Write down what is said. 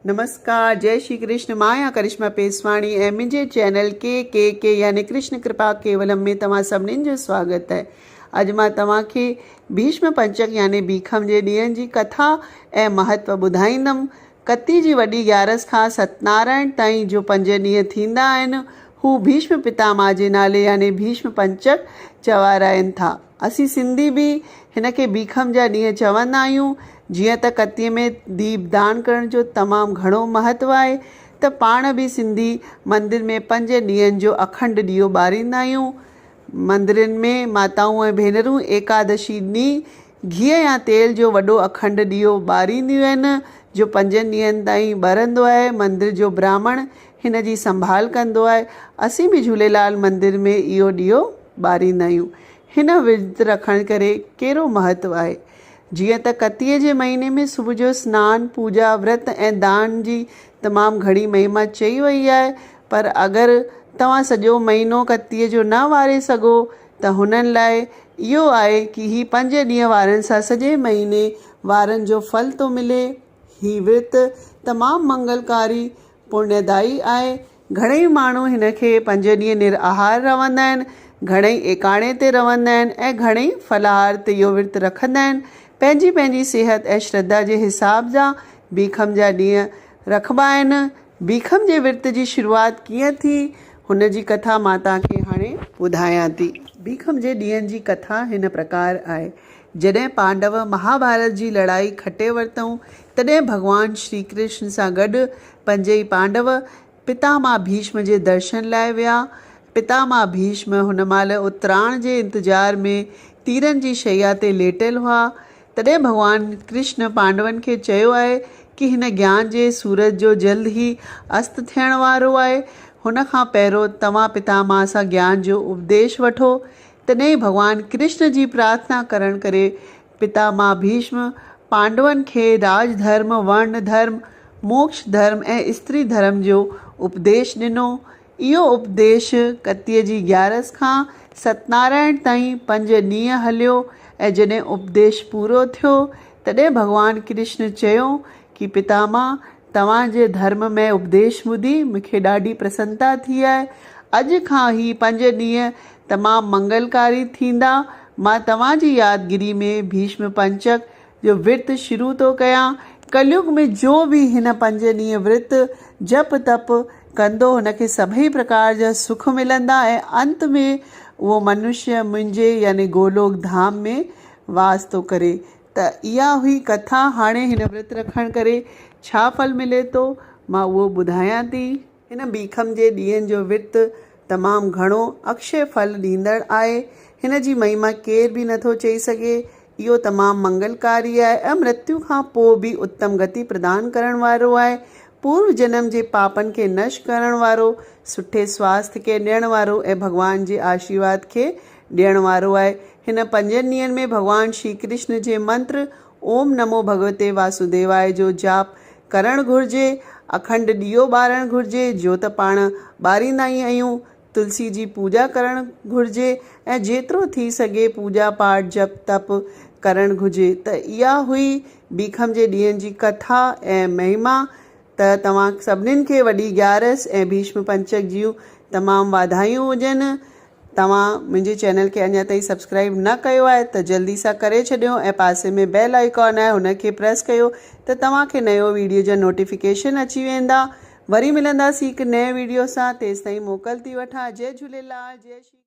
نمسڪار جئي شري ڪرشن مان آهيان ڪرشما پيسواڻي ۽ منهنجي چينل ڪي ڪي ڪي يعني ڪرشن ڪرپا ڪيولم ۾ توهان سڀنين جو سواگت آهي اڄ مان توهان کي ڀيشم پنچڪ يعني ڀيکم جي ڏينهن جي ڪٿا ۽ مهتو ٻڌائيندم ڪتي جي وڏي گيارس کان ستنارائڻ تائين جو پنج ڏينهن ٿيندا آهن هو ڀيشم پتاما جي نالي يعني ڀيشم پنچڪ چوارائين ٿا اسين سنڌي به هن کي ڀيکم جا ڏينهن چوندا آهيون. جيئن ته ڪتيء ۾ ديپ دان ڪرڻ جو تمام گهڻو مهتو آهي ته پاڻ به سنڌي مندر ۾ پنج ڏينهن جو اکنڊ ڏيئو ٻاريندا آهيون. مندرن ۾ ماتائون ۽ ڀينرون ايڪادشي ڏينهن گيهه يا تيل جو وڏو اکنڊ ڏيئو ٻارينديون آهن جو پنجن ڏينهن تائين ٻرندو آهي. مندر جو براهمڻ هن جي سنڀال ڪندو آهي. اسين به جهوليلال مندر ۾ اهو ڏيئو ٻاريندا آهيون. هن ورت رکڻ ڪري ڪهڙو مهتو آهي؟ جيئن ته ڪتيء جي مهيني ۾ صبح جو سنان، پوڄا، ورت ۽ دان جي تمام گهڻي مهما چئي وئي آهي پر اگر توهان سڄو مهينو ڪتيء جو نه واري سگهو ته هنن لاء اهو آهي ڪي هي پنج ڏينهن وارن سان سڄي مهيني وارن جو ڦل ٿو ملي. هي ورت تمام منگلڪاري، پڻيدائي آهي. گهڻئي ماڻهو هن کي پنج ڏينهن نرآهار رهندا آهن، گهڻئي ايڪاڻي تي رهندا آهن ۽ گهڻئي ڦلاهار تي اهو ورت رکندا آهن. پنهنجي پنهنجي صحت ۽ شرڌا جي حساب جا ڀيکم جا ڏينهن رکبا آهن. ڀيکم جي ورت جي شروعات ڪيئن ٿي، هن جي ڪٿا مان توهان کي هاڻي ٻڌايان ٿي. ڀيکم جي ڏينهن جي ڪٿا هن پرڪار آهي. جڏهن پانڊو مهاڀارت جي لڙائي کٽي ورتائون، تڏهن ڀڳوان شري ڪرشن سان گڏ پنجئي پانڊو پتاما ڀيشم جي درشن لاء ويا. پتاما ڀيشم هن مهل اتراڻ جي انتظار ۾ تيرن جي شيا تي ليٽيل هئا. تڏهن ڀڳوان ڪرشن پانڊون کي چيو آهي ڪي هن گيان جي سورج جو جلد ئي است ٿيڻ وارو آهي. هن کان پهريون توهان پتاما سان گيان جو اپديش وٺو. تڏهن ڀڳوان ڪرشن جي پرارٿنا ڪرڻ ڪري پتاما ڀيشم پانڊون کي راج ڌرم، ورڻ ڌرم، موڪش ڌرم ۽ استري ڌرم جو اپديش ڏنو. اهو اپديش ڪتيء جي گيارس کان ستنارائڻ تائين پنج ڏينهن هليو ۽ جڏهن اپديش پورو ٿيو تڏهن ڀڳوان ڪرشن چيو ڪي پتاما توهان جي ڌرم ۾ اپديش ٻڌي مون کي ڏاڍي پرسنتا ٿي آهي. اڄ کان هي پنج ڏينهن تمام منگلڪاري ٿيندا. مان توهان جي يادگيري ۾ ڀيشم پنچڪ جو ورت شروع ٿو ڪيان. ڪليگ ۾ جو به هن پنج ڏينهن ورت، جپ تپ، ڪندو هن کي سڀئي پرڪار جا سک ملندا ۽ انت ۾ اهو منشيه منهنجي يعني گولوڪ ڌام ۾ واس ٿو ڪري. ته اها هئي ڪٿا، هاڻي هن ورت رکڻ ڪري ڇا ڦل ملي ٿو، مان اهو ٻڌايان ٿي. هن ڀيکم جي ڏينهن جو ورت تمام گهڻو اڪشي ڦل ڏيندڙ آهي. هن جي مهما ڪير به نٿو چئي سگهي. اهو تمام منگلڪاري آهي ۽ مرتيو کان پوء به اتم گتي پردان ڪرڻ وارو آهي. پورو جنم جي پاپن کي نش ڪرڻ وارو، سٺي سواسٿ کي ڏيڻ وارو ۽ ڀڳوان جي آشيرواد کي ڏيڻ وارو آهي. هن پنجن ڏينهن ۾ ڀڳوان شري ڪرشن جي منتر اوم نمو ڀڳوتي واسوديواي جو جاپ ڪرڻ گهرجي، اکنڊ ڏيئو ٻارڻ گهرجي، جوت پاڻ ٻاريندا ئي آهيون، تلسي جي پوڄا ڪرڻ گهرجي ۽ جيترو ٿي سگهي پوڄا پاٺ جپ تپ ڪرڻ گهجي ته اها هئي بيکم جي ڏينهن جي ڪٿا ۽ مهما ته توهان سڀنين کي وڏي گيارس ۽ ڀيشم پنچڪ جون تمام واڌايون هجن. توهان منهنجي چينل کي اڃا تائين سبسڪرائيب نه ڪيو آهي ته جلدي سان ڪري ڇڏيو ۽ پاسي ۾ بيل آئيڪان آهي هن کي پريس ڪيو ته توهان کي نيو ويڊيو جا نوٽيفڪيشن اچي ويندا. وري ملنداسين هڪ نئين ويڊيو سان تيستائين موڪل ٿي وٺان جئي جهوليلال جئي شري.